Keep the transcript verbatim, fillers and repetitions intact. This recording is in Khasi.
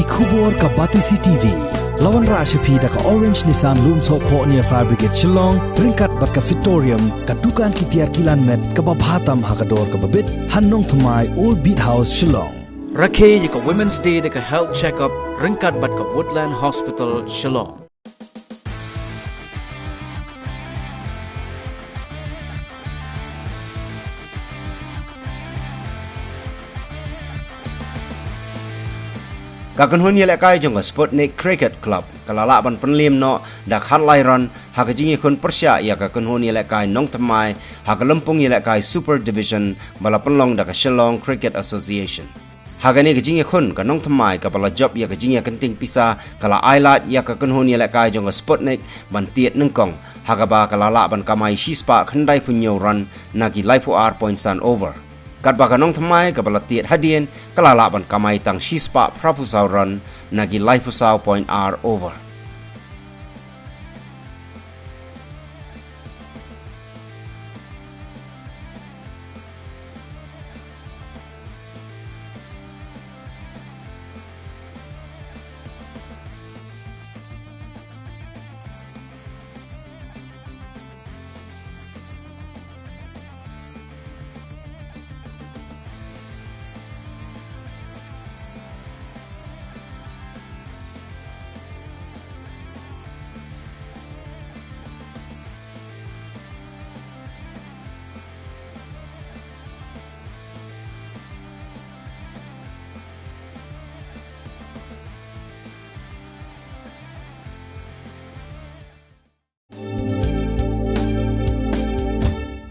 Khubor ka Batesi T V. La wanrah sha phi da ka Orange Nissan Lumsohphoh near Fire Brigade Shillong, ryngkat bad ka Fitorium, ka dukan ki tiar kilan met kaba bha tam ha ka dor kaba bit, ha Nongthymmai, Old Beat House, Shillong. Rakhe ïa ka Women's Day da ka health check-up ryngkat bad ka Woodland Hospital, Shillong. Ka kynhun ïalehkai jong ka Sputnik Cricket Club ka la lah ban pynliem noh da khatlai run ha ka jingïakhun pyrshah ïa ka kynhun ïalehkai Nongthymmai ha ka lympung ïalehkai Super Division ba la pynlong da ka Shillong Cricket Association. Ha kane ka jingïakhun, ka Nongthymmai kaba la jop ïa ka jingïakynting pisa ka la ailad ïa ka kynhun ïalehkai jong ka Sputnik ban tied nyngkong, ha kaba ka la lah ban kamai shispah khyndaiphew hynñiew run na ki laiphew ar point san over. Katba ka Nongthymmai kaba la tied hadien ka la lah ban kamai tang shispah phraphew saw run na ki laiphew saw point ar over.